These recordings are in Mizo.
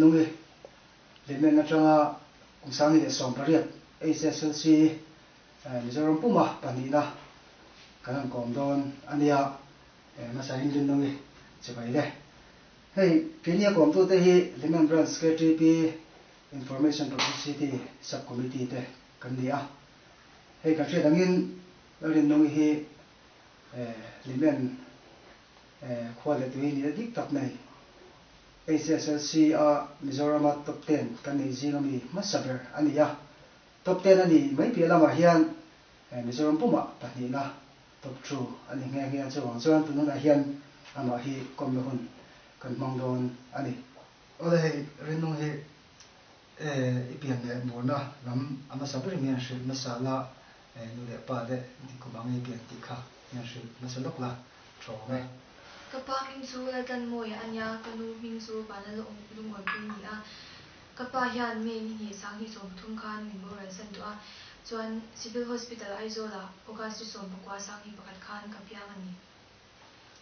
Rinnungi Hlimen atanga kum 2018 HSLC Mizoram puma pahnihna kan han kawm dawn a nia. Hmasain Rinnungi chibai le. Hei keini a kawmtute hi Hlimen Branch KTP Information Publicity Sub Committee te kan ni a. Hei kan hriat angin Lalrinnungi hi Hlimen khua leh tui nihna dik tak nei HSLC a Mizorama top ten kan neih zing ami hmasa ber a ni a. Top ten a ni mai piah lamah hian Mizoram pumah pahnihna top two a ni nghe nghe a, chuvang chuan tun hunah hian amah hi kawmna hun kan hmang dawn a ni. Awle hei Rinnung hi i pian leh murna lam a hmasa berin hian hrilh hmasa la, nu leh pa te kum ang i pian tih kha hian hrilh hmasa lawk la tha awm e. Ka pa hming chu Laltanmawia a nia, ka nu hming chu Vanlalungawipui a ni a. Ka pa hian May ni hnih 2013 khan min boral san tawh a, chuan Civil Hospital Aizawlah August ni 19 2001 khan ka piang a ni.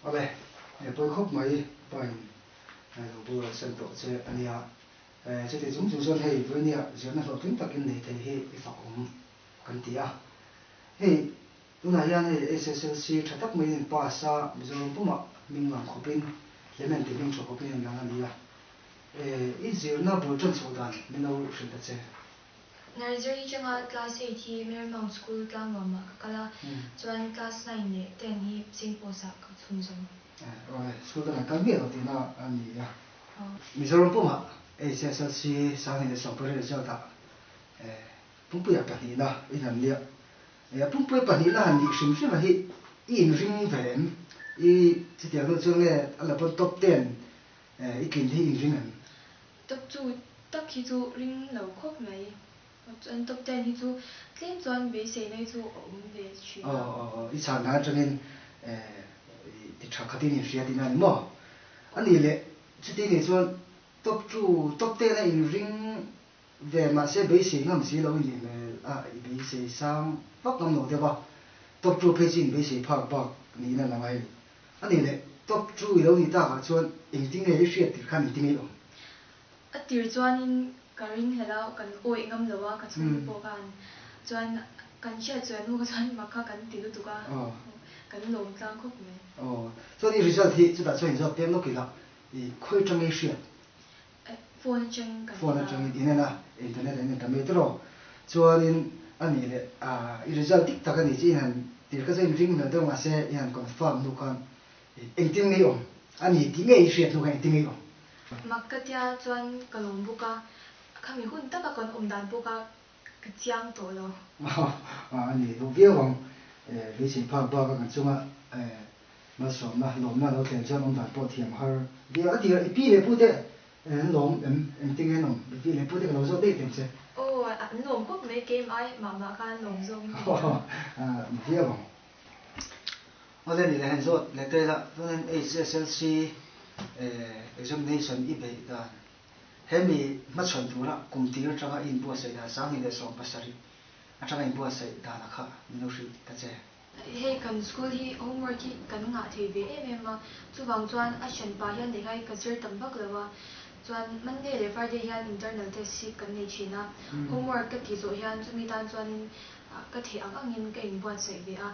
Awle, he pawi khawp mai pain lo boral san tawh che a nia. Chuti chung chung chuan hei vawinia zirna hlawhtling takin nei thei hi i fak awm kan ti a. Hei tunah hian hei HSLC tha tak maiin in pass a, Mizoram pumah hming lang khawpin, hlemen ti hming tha khawpin in lang a ni a. I zirna bul tan chhoh dan min lo hrilh ta che. Nursery atanga class eight hi Marymount School tlangnuamah ka kal a, chuan class nine leh ten hi Saint Paul's ah ka chhun zawm. Aw, school dangah kal miah lo tihna a ni a. Mizoram pumah HSLC 2018 result ah Pumpuia pahnihna i han nia. Pumpuia pahnihna han nih hrim hrim a hi i inring ve em? I chutiang hnu chuan nge a la pawn top ten i tlin hi inring em? Top chu tak hi chu ring lo khawp mai. Chuan top ten hi chu tlem chuan beiseina hi chu a awm ve thin a. Aw aw aw, i chhan dan atangin ti tha khatin inhria tihna a ni maw? A nih leh chuti nih chuan top two, top ten a inring ve mahse beisei ngam si lo i nih hmel a, i beisei sang vak ngam lo deuh a, top two phei chu inbeisei phak bak niin a lang a hei. A nih leh top two i lo nih takah chuan engtin nge i hriat tir khan engtin nge i awm? A tir chuanin ka ring hlel a, kan awih ngam lo a, ka chhungte pawh khan chuan kan hriat chuan hnu kha chuan mak kha kan ti lutuk a, kan lawm tlang khawp mai. Aw, chuan i result hi chutah chuan inzawt peng lawk ila, i khawi atang nge i hriat? Phone atangin kan Phone atangin in en a, internet an en ta mai tawh. Chuanin a nih leh i result dik tak a nih chu i han tir kha chuan in ring hmel deuh mahse i han confirm hnu khan engtin nge i awm a ni tih nge i hriat hnu khan engtin nge i awm? Mak ka tia chuan ka lawm bawk a, khami hun taka kan awm dan pawh kha ka chiang tawh lo. A ni duh viau ang, beisei phak bak a kan chunga Malsawmna, lawmna lo thlen chuan awm dan pawh thiam har viau a tir. I pi leh pu te an lawm em? Engtin nge an awm? I pi leh pu te ka lo zawt daih teng che. Aw, an lawm khawp mai, keimah mah mah kha an lawm zawk in ka hria. Aw, ni viau ang. Awle ni leh han zawt leh ta ila, chuanin HSLC examination i beih dan, hemi hmachhawn tura kum tir atanga i inbuatsaih dan 2017 atanga inbuatsaih dana kha min lo hrilh ta che. Hei kan school hi homework hi kan ngah thei ve em em a, chuvang chuan a hran pah hian lehkha hi ka zir tam vak lo a, chuan Monday leh Friday hian internal test hi kan nei thin a, homework ka tih zawh hian chumi tan chuanin ka theih ang angin ka inbuatsaih ve a,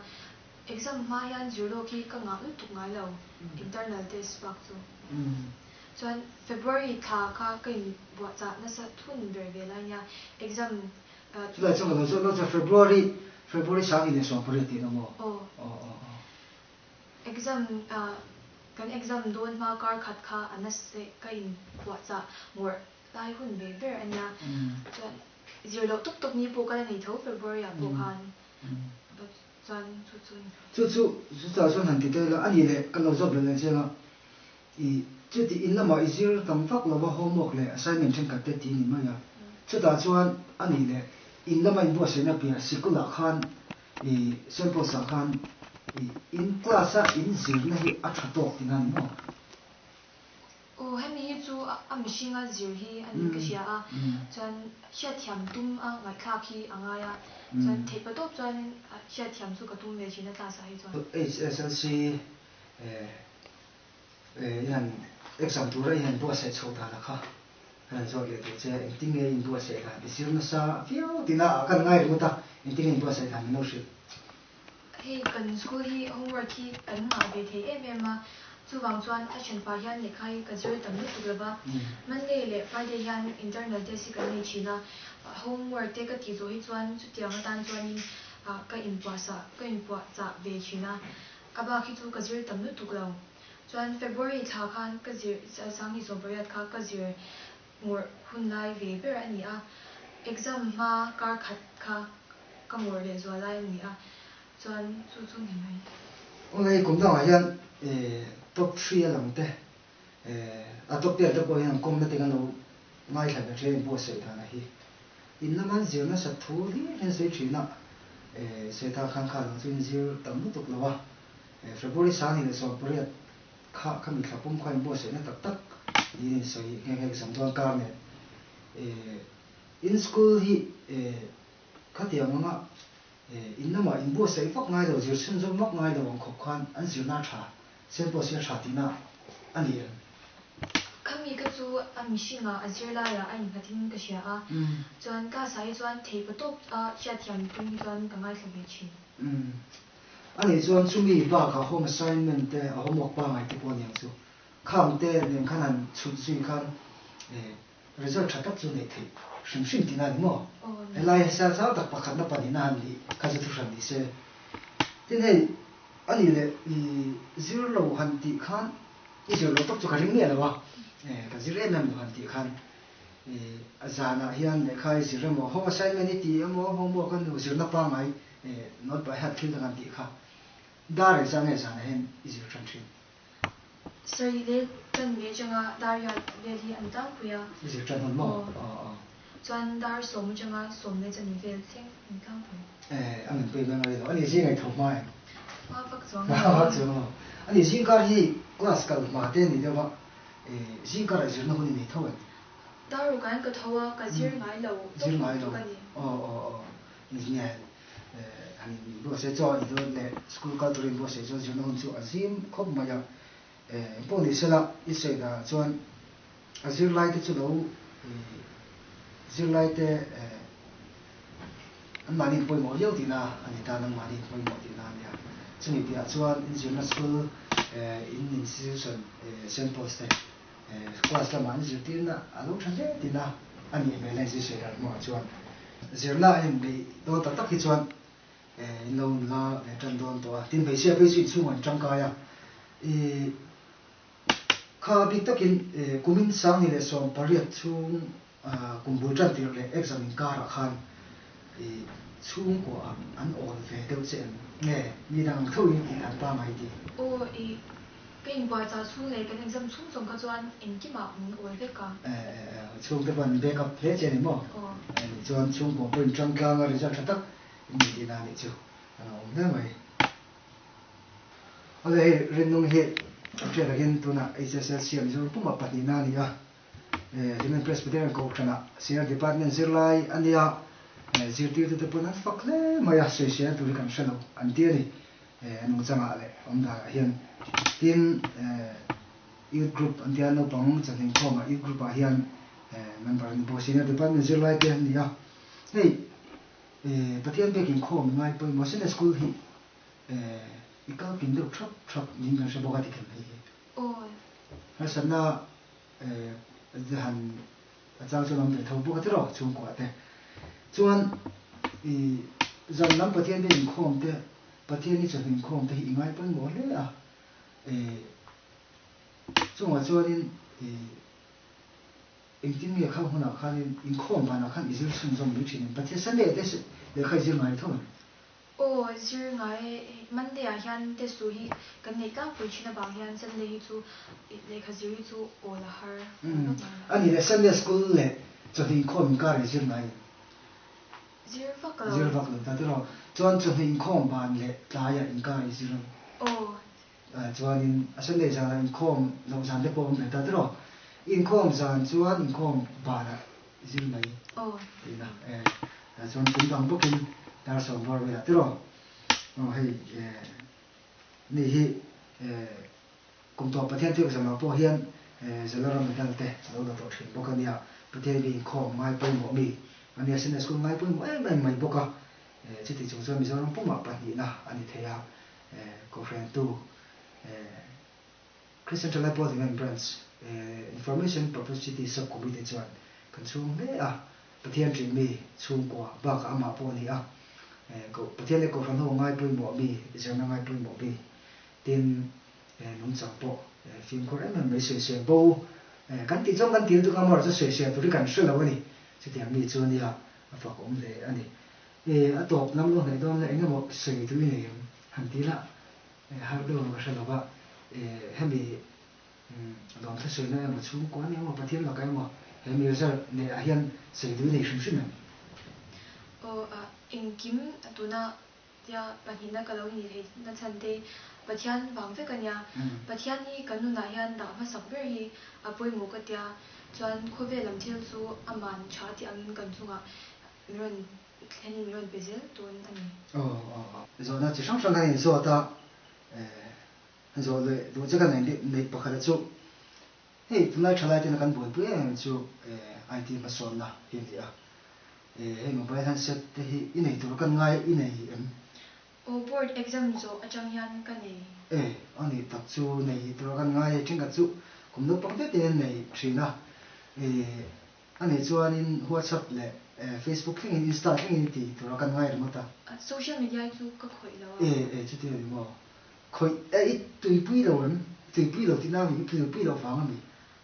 exam hma hian zir lawk hi ka ngah lutuk ngai lo internal test bak chu. Chuan February thla kha ka inbuahchah nasa thun ber ve lai nia, exam Chulai chuan ka lo zawt lawk chuan February, February 2018 tih a maw? Aw. Aw aw aw. Exam ah kan exam dawn hma kar khat kha a nasa ka in phuah chah ngawrh lai hun ve ber a nia. Chuan zir loh tawp tawp ni pawh ka la nei tho February ah pawh khan chuan chu chu. Chu chu chutah chuan han ti ta ila a nih leh ka lo zawt belh leh chiang a I chuti in lamah i zir tam vak lova homework leh assignment thenkhat te ti a ni mai a. Chutah chuan a nih leh in lama inbuatsaihna piah sikulah khan i samples ah khan i in class a in zirna hi a tha tawk tihna a ni maw? Aw, hemi hi chu a mihringa zir hi a nih ka hria a, chuan hriatthiam tum a ngaihthlak hi a ngai a, chuan theihpatawp chuan hriatthiam chu ka tum ve thin a class ah hi chuan. HSLC I han exam tura i han buatsaih chhoh dan a kha Kan han zawt leh tur che, engtin nge in buatsaih dan i zir nasa viau tina ah kan ngai ringawt a, engtin nge in buatsaih dan min lo hrilh? Hei kan school hi homework hi kan ngah ve thei em em a, chuvang chuan a thianpa hian lehkha hi ka zir tam lutuk lo va, Monday leh Friday hian internal test hi kan nei thin a, homework te ka tih zawh hi chuan chutiang atan chuanin ka inpuahsah ka inpuahchah ve thin a, a bak hi chu ka zir tam lutuk lo. Chuan February thla khan ka zir 2018 kha ka zir ngawrh hun lai ve ber a ni a, exam hma kar khat kha ka ngawrh leh zual lai a ni a, chuan chu chu ni mai. Aw hei kum dangah hian top three a lang te, a top ten te pawh hian an kawmna te kan lo ngaithla ve thin pawh sawi dan a hi. In lama an zir nasat thu hlir hian sawi thin a, sawi ta khan kha lo chu in zir tam lutuk lo a, February 2018 kha kha mithla pum kha inbuatsaihna tak tak niin in sawi nghe nghe exam dawn kar nen in school hi khatiang anga in lamah inbuatsaih vak ngai lo zir chhunzawm vak ngai lo ang khawp khan an zirna a tha Saint Paul's hi a tha tihna a ni em? Khami ka chu a mihringah a zirlaiah a innghatin ka hria a, chuan class ah hi chuan theihpatawp a hriatthiam tum hi chuan ka ngaithla ve thin. Ani chuan chumi bakah home assignment te a homework pangai te pawh aniang chu khang te nen khan han chhut zui khan result tha tak chu neih theih hrim hrim tihna a ni maw? Helai hi sal zau tak pakhatna pahnihna han nih kha chu thuhran ni se. Tin hei ani leh i zir lo han tih khan i zir lo tak chu ka ring miah lo a, ka zir em em lo han tih khan a zanah hian lehkha i zir emaw home assignment i ti emaw homework a nu zirna pangai Note by heart thil dang an tih kha dar leh zan nge zanah hian i zir tan thin. Sarih leh tan ve atanga dar riat vel hi an tlangpui a. I zir tan hawn maw? Aw aw. Chuan dar sawm atanga sawm leh chan vel thleng an tlangpui. Eh, a nunpui mai ngai lo. Ani zing ai tho hma em? Hma vak chuang lo. Hma vak chuang lo. Ani zing kar hi class kal hma te ni deuh a, zing karah zirna hun i nei tho em? Dar ruk ah hian ka tho a, ka zir ngai lo tawp tuk a ni. Aw aw aw. Nge han inbuatsaih chaw i dawn leh school kal tur inbuatsaih chuan zirna hun chu a zim khawp mai a. Engpawh ni sela i sawi danah chuan a zirlai te chu lo zirlai te anmahni in pawimawh viau tihna a ni ta, nangmahni in pawimawh tihna a nia. Chumi piahah chuan in zirna school in institution Saint Paul's te Class lamah an zirtirna a lo tha hle tihna a nih hmel a inzir sawi dan hmuhah chuan. Zirna a inbeih dawn tak tak hi chuan in lo nula ve tan dawn tawh a, tin hmeichhia phei chu inchhungah an tangkai a. I kha bik takin kumin 2018 chhung kum bul tan tirh leh exam inkarah khan i chhungkuaah an awl ve deuh che em? Nge mi dang ang tho in tih dan pangngai ti? Aw i Ka inbuaitah chhung leh kan exam chhung zawng kha chuan engkimah min awl vek a. Chhungte pawh an back up hle che a ni maw? Aw. Nih chuan chhungkua pawh in tangtlang a result tha tak in nei tihna a nih chu a lo awm hle mai. Awle hei Rinnung hi hriat takin tunah HSLC a Mizoram pumah pahnihna a ni a. Hlimen Presbyterian Kohhranah Senior Department zirlai a nia, zirtirtute pawn an fak hle mai a, sawisel tur hi kan hre lo an ti a ni. A nungchangah leh awmdanah hian. Tin, Youth Group an tia naupang chanhimkhawmah Youth Group ah hian member an ni bawk a, Senior Department zirlai te an ni a. Hei Pathian biakin khawm ngai pawimawh Sunday School hi i kal kim deuh thap thap niin kan hre bawk a tikhem hei hi. Aw. Harsatna han a chang chu lam ve tho bawk a tiraw chhungkua te chuan i zan lam Pathian te inkhawm te Pathian i chawhnu inkhawm te hi i ngai pawimawh hle a chungah chuanin i engtin nge khang hunah khanin inkhawm vanah khan i zir chhunzawm mai thin em Pathian Sunday te lehkha i zir ngai tho em? Aw, zir ngai e. Monday ah hian test tur hi kan neih tlangpui thin avang hian Sunday hi chu lehkha zir hi chu awl a har awl vak ngai lo. A nih leh Sunday school leh chawhnu inkhawm inkar i zir ngai em? Zir vak lo. Zir vak lo ta tiraw. Chuan chawhnu inkhawm ban leh tlaiah inkar i zir ang. Aw. Chuanin a Sunday zanah inkhawm loh zan te pawh awm ve ta tiraw. Inkhawm zan chuan inkhawm banah i zir mai. Aw. Tihna e. Chuan tum dang bawkin dar sawm var velah tiraw. Aw hei ni hi kum tawh Pathian thil zamah pawh hian Zalaram medal te a lo la tawh thin bawk a nia. Pathian mi inkhawm ngai pawimawh mi a nia, Sunday School ngai pawimawh em em mai bawk a, chuti chung chuan Mizoram pumah pahnihna a ni thei a, Kohhrantu Christian Thalai Pawl Hlimen Branch Information Publicity Sub-Committee chuan kan chhung hle a, Pathian ṭih mi chhungkua bakah amah pawh a ni a, Pathian leh Kohhran ho ngai pawimawh mi, zirna ngai pawimawh mi, tin nungchang pawh fimkhur em em mai sawisel bo kan tih chuan kan tih lutuk amaherawhchu chu sawisel tur hi kan hre lo a ni, chutiang mi chu ania a fak awm hle a ni. A tawp lam lo hnaih dawn la eng emaw sawi duh i nei em? Han ti la har deuh ang ka hre lo va, hemi lawmthu sawina emaw chhungkua ni emaw Pathian lakah emaw he mi result neih ah hian sawi duh i nei hrim hrim em? Aw engkim tuna tia pahnihna ka lo ni thei na chhan te Pathian vang vek a nia. Pathian hi kan nunah hian dah hmasak ber hi a pawimawh ka tia, chuan khawvel lam thil chu aman tha tih angin kan chungah min rawn thlenin min rawn pe zel dawn a ni. Aw aw aw. Zawhna chi hrang hrang khan inzawt a, zawh leh duh che ka nei neih pakhat a chu hei tunlai thalai tena kan buaipui em em chu IT hmasawnna hi a ni a, hei mobile handset te hi i nei tur kan ngai i nei em? Aw board exam zawh atang hian ka nei. E, a nih tak chu nei tur kan ngai e, thenkhat chu kum naupang te te an nei thin a, e. A nih chuanin WhatsApp leh Facebook thlengin Insta thlengin i ti tur a kan ngai ringawt a. Social media hi chu ka khawih lo a. E e chuti a ni maw? Khawih e i tuipui lo em? I tuipui lo tihna a mi? I tuipui loh vang a mi?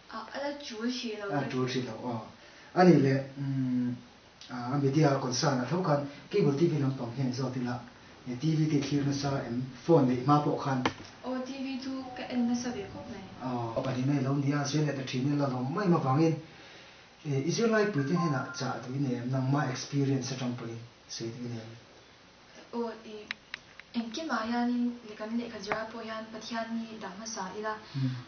A a la tul hrih lo ka ti. A tul hrih lo aw. A nih leh umm a media concern a tho khan cable TV lampang hian zawt ila TV te thlir nasa em? Phone neih hma pawh khan. Aw TV chu ka en nasa ve khawp mai. Aw pahnih mai lo nia zir leh ta thin ila lawm mai avangin i zirlai puite hnenah chah duh i nei em? Nangma experience atang pawhin sawi duh i nei em? Aw i engkimah hianin kan lehkha zirah pawh hian Pathian hi dah hmasa ila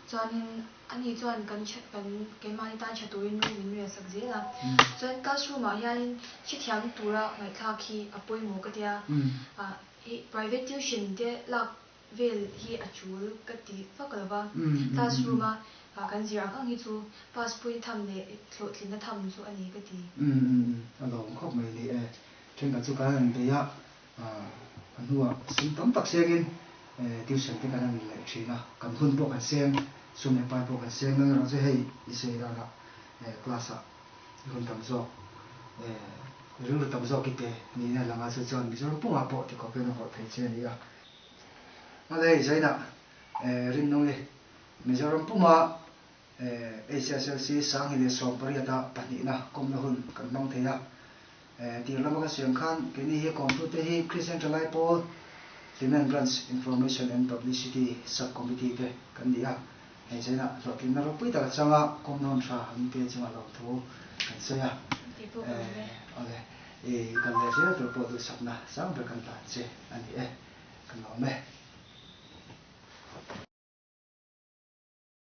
chuanin Ani chuan kan kan keimahni tan tha turin ru min riahsak zel a. Chuan classroom ah hianin hrethiam tura ngaihthlak hi a pawimawh ka tia. Hi private tuition te lak vel hi a tul ka ti vak lo va. Classroom a kan zir ang ang hi chu pass pui tham leh hlawhtlinna tham chu a ni ka ti. A lawm khawp mai ni e. Thenkhat chu kan han bei a, a hnuah sum tam tak sengin tuition te kan han leh thin a, kan hun pawh kan seng, sum leh pai pawh kan seng nang erawh chu hei i sawi danah class ah i hun tam zawk rilru tam zawk i pe niin a lang a, chu chuan Mizoram pumah pawh tikhawp hian a hawrh thei che a ni a. Mahse hei zainah Rinnungi Mizoram puma HSLC 2018 ah pahnihna kawmna hun kan hmang thei a. Tir lama ka siam khan keini hi kawmtute hi Christian Thalai Pawl Hlimen Branch Information and Publicity Sub Committee te kan ni a. Hei zainah hlawhtlinna ropui tak atanga kawmna hun tha min pe chunga lawmthu kan sawi a. Awle, i kal leh zel tur pawh duhsakna sang ber kan hlan che a ni e. Ka lawm e.